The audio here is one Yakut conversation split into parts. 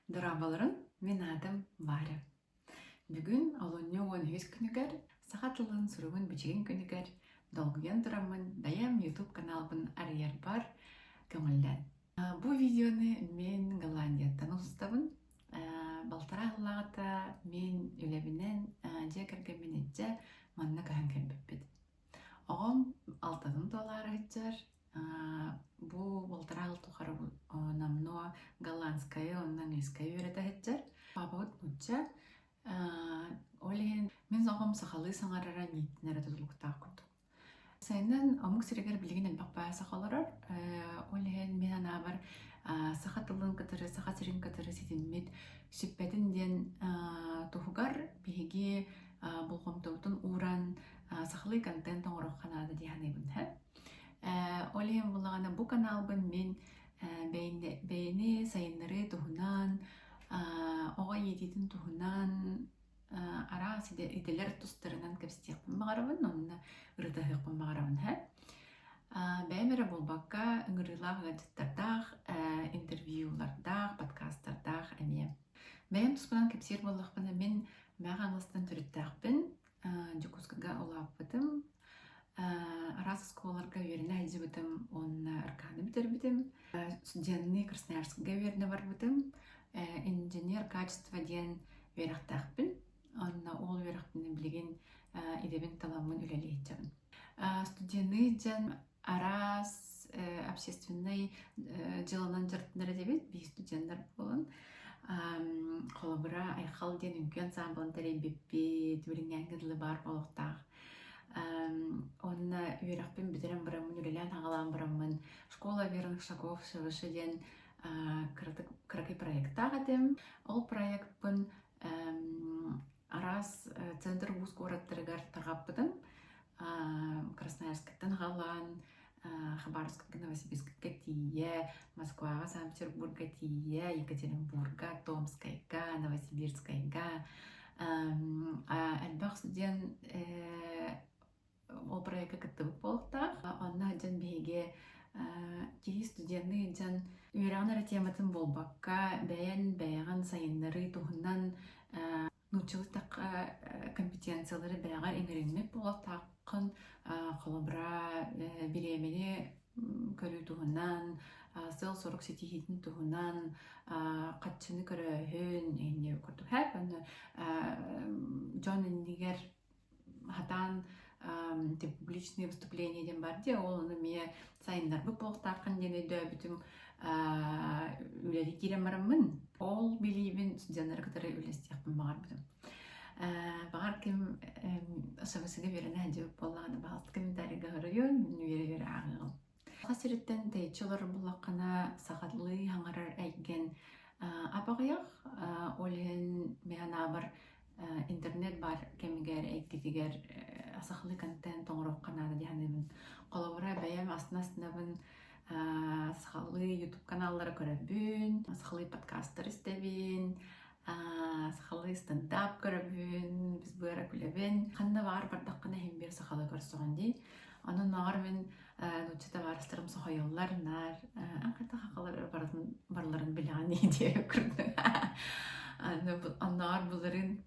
Дорооболорун, мин аатым Варя. Бүгүн олунньу 13 күнүгэр саха тылын суругун-бичигин күнүгэр долгуйан тураммын бэйэм YouTube каналбын арыйарбар көҥүллэн. Бу видеоны мин Голландияттан устабын. Балтараа сыллааҕыта мин үлэбинэн дьиэ кэргэммин илдьэ манна көһөн кэлбиппит. Оҕом алтатын туолаары сылдьар. Бу балтараа сыл тухары номнуо голландскайы уонна английскайы үөрэтэ сылдьар. Папабыт нуучча. Ол иһин мин оҕом сахалыы саҥарара миигиттэн эрэ тутулуктаах курдук. Сайынын омук сиригэр билигин элбэх баайа саха олорор. Ол иһин мин анаабар саха тылын кытары, саха сирин кытары ситиммит сүппэтин диэн туһугар биһиги болҕомтобутун ууран сахалыы контент оҥоруохха наада дии саныыбын. Ол иһин буоллаҕына бу каналбын мин бэйэни сайыннарыы туһунан, оҕо иитиитин туһунан араас идэлэр тустарынан кэпсэтиэхпин баҕарабын уонна ырытыһыахпын баҕарабын. Бэйэм эрэ буолбакка, ыҥырыылаах ыалдьыттардаах, интервьюлардаах, подкастардаах эмиэ. Бэйэм туспунан кэпсиир буоллахпына, мин Мэҕэ Хаҥаластан төрүттээхпин, Дьокуускайга улааппытым, араас оскуолаларга үөрэнэ сылдьыбытым уонна РК-ны бүтэрбитим. Студенныы Красноярскайга үөрэнэ барбытым. Инженер качества диэн үөрэхтээхпин. Онно ол үөрэхпинэн билигин идэбин таламмын үлэлии сылдьабын. Студенныы дьон араас общественнай дьыаланан дьарыктанар этибит, биир студеннар буолан. Холобура, Айхал диэн үҥкүү ансаамбылын тэрийбиппит, билиҥҥээҥҥэ дылы баар буолуохтаах. Уонна үөрэхпин бүтэрэн бараммын, үлэлээн аҕалаан бараммын, «Школа верных шагов ШВШ» диэн кыратык кыракый проектаах этим. Ол проекпын араас центр уус куораттарыгар тарҕаппытым. Красноярскайтан аҕалан, Хабаровскайга, Новосибирскайга тиийэ, Москваҕа, Санкт-Петербурга тиийэ, Екатеринбурга, Томскайга, Новосибирскайга элбэх студент ол проекка кыттыбыт буолуохтаах. Онно дьон биһиги киһи студенныы дьон үөрэҕин эрэ тематын буолбакка, бэйэн бэйэҕин сайыннарыы туһунан Нууччалыы эттэххэ, компетенциялары бэйэҕэр иҥэриммит буолуохтааххын. Холобура, бириэмэни көрүү туһунан, сыал-сорук ситиһиитин туһунан, хаччыны көрөөһүн инньэ курдук. Онно дьон иннигэр хатаан публичные выступления диэн бар дии, ол ону эмиэ сайыннарбыт буолуохтааххын диэн өйдөөбүтүм үлэлии киирэн бараммын ол билиибин студеннары кытары үллэстиэхпин баҕарбытым. Баҕар ким СВС-га үөрэнэ сылдьыбыт буоллаҕына, баҕалт комментарийга суруйун, мин үөрэ-үөрэ ааҕыаҕым. Саха сириттэн тэйиччи олорор буоллаххына, сахалыы саҥарар эйгэн ап-аҕыйах. Ол иһин мин санаабар интернет баар кэмигэр, эйгэтигэр сахалыы контент оҥоруохха наада дии саныыбын. Холобура, бэйэм астына-астынабын сахалыы YouTube каналлары көрөбүн, сахалыы подкастары истэбин, сахалыы стендап көрөбүн, біз быара күлэбин. Ханна баҕар бардаххына иһин биир сахалыы көрсөҕүн дии. Онон баҕар мин нуучча табаарыстарым соһуйаллар, наар хата хахалар барытын барыларын билэҕин диэн курдук. Оннооҕор былырыын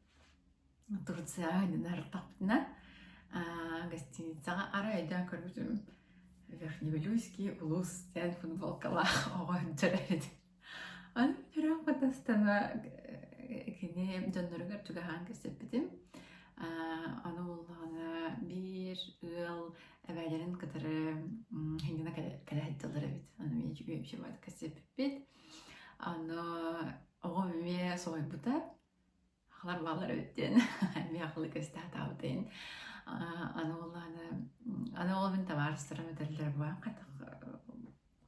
Турцияҕа ыныртахпытына гостиницаҕа арай өйдөөн көрбүтүм Верхневилюйский улуус диэн футболкалаах оҕо сылдьар эбит. Аны сүрэҕим батастана кини дьонноругар чугаһаан кэпсэппитим. Аны буоллаҕына биир ыал эбээлэрин кытары хинньана кэлэ сылдьаллар эбит. Аны үчүгэй кэпсэппиппит. Аны оҕом эмиэ соһуйбута. Ахлар баалар эбит диэн эмиэ ахлы көстө Аны буоллаҕына аны ол мин табаарыстарым этэллэр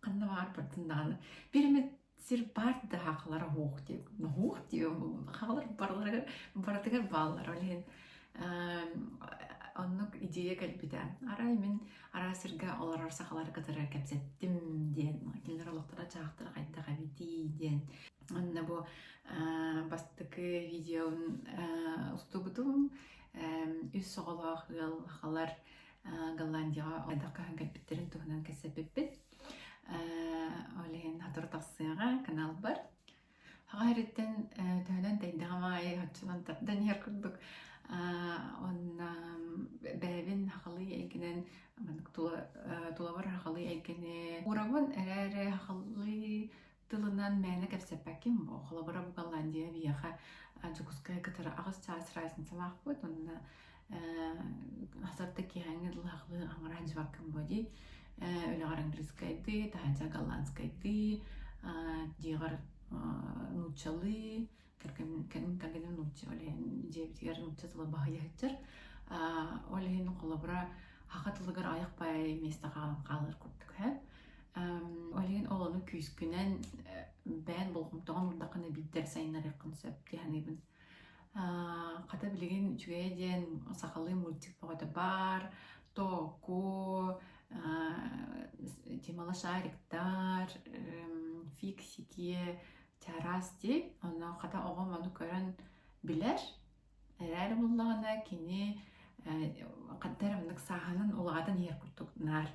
ханна баар бардын даҕаны биир эмит сир баар да хаахылара суох диэбит суох диэбин хаалар барыларыгар барытыгар бааллар ол иһин оннук идея кэлбитэ арай мин араас сиргэ олорор сахалары кытары кэпсэттим диэн кинилэр олохторо дьаһахтара хайдах эбитий диэн онно бу бастакы видеобун устубутум үс оҕолоох ыал сахалар Голландияҕа хайдах көһөн кэлбиттэрин туһунан кэпсэппиппит. Ол иһин сотору тахсыаҕа каналбар. Саха сириттэн төһөнөн тэйдэҕим аайы оччонон тардан иһэр курдук. Уонна бэйэбин сахалыы эйгэнэн маннык тулабар сахалыы эйгэни уурабын эрээри сахалыы тылынан мээнэ кэпсэппэккин бу. Холобура, бу Голландия биһиэхэ Дьокуускайга кытары аҕыс чаас разницалаахпыт уонна сарта киэһээҥҥи дылы сахалыы аҥара сылдьыбаккын буо дии. Үлэҕэр английскайдыы, таһырдьа голландскайдыы, дьиэҕэр нууччалыы, кэргэним нуучча, ол иһин дьиэбитигэр нуучча тыла баһыйа сылдьар. Ол иһин холобура саха тылыгар айах баайа миэстэ хаалан хаалар курдук һэ. Ол иһин ол ону күүскүнэн бэйэн болҕомтоҕун уурдаххына биирдэр сайыннарыаххын сөп дии саныыбын. Хата билигин үчүгэйэ диэн сахалыы мультик бөҕөтө баар, Току, Тимала Шариктар, Фиксики, чараас дии. Онно хата оҕом ону көрөн билэр. Эрээри буллаҕына кини ханна эрэ маннык сааһынан улаатан иһэр курдук наар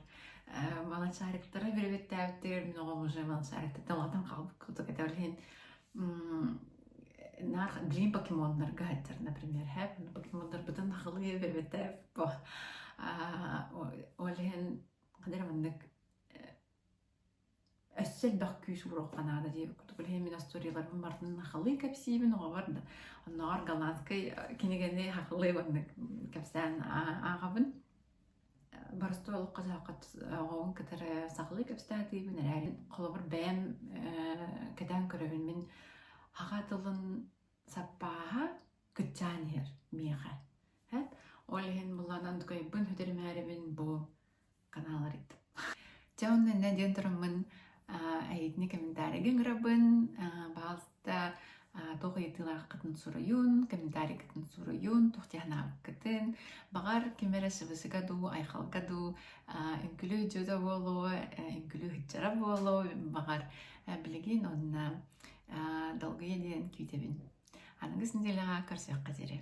малашариктары бүрүбэттээбиттэр мин оҕом уже малашариктартан улаатан хаалбыт курдук этэ. Ол иһин наар билигин покемоннарга сылдьар, например, һэ покемоннарбытын сахалыы бэбэтэ ол иһин ханна эрэ маннык өссө элбэх күүс ууруохха наада диэбит курдук. Билигин мин остуоруйаларбын барытын сахалыы кэпсиибин оҕобор да. Оннооҕор голландскай кинигэни сахалыы маннык кэпсээн ааҕабын. Боростуой олоххо оҕобун кытары сахалыы кэпсээтиибин эрээри холобур бэйэм кэтээн көрөбүн мин саха тылын саппааһа кыччаан иһэр миэхэ. Ол иһин булланан тукайбын сүтэримээрибин бу канал арыйдым. Чэ онно иннэ диэн тураммын эһигини комментарийга ыҥырабын. Баҕалыста туох ыйытыылааххытын суруйун, комментарийгытын суруйун, туох дии санаабыккытын. Баҕар ким эрэ сыбысыга дуу, айхалга дуу үҥкүлүү дьуда буолуо, үҥкүлүү ыһыччара буолуо, баҕар билигин уонна долгуйа диэн күүтэбин. Аныгыс нэдиэлэҕэ көрсүөххэ диэри.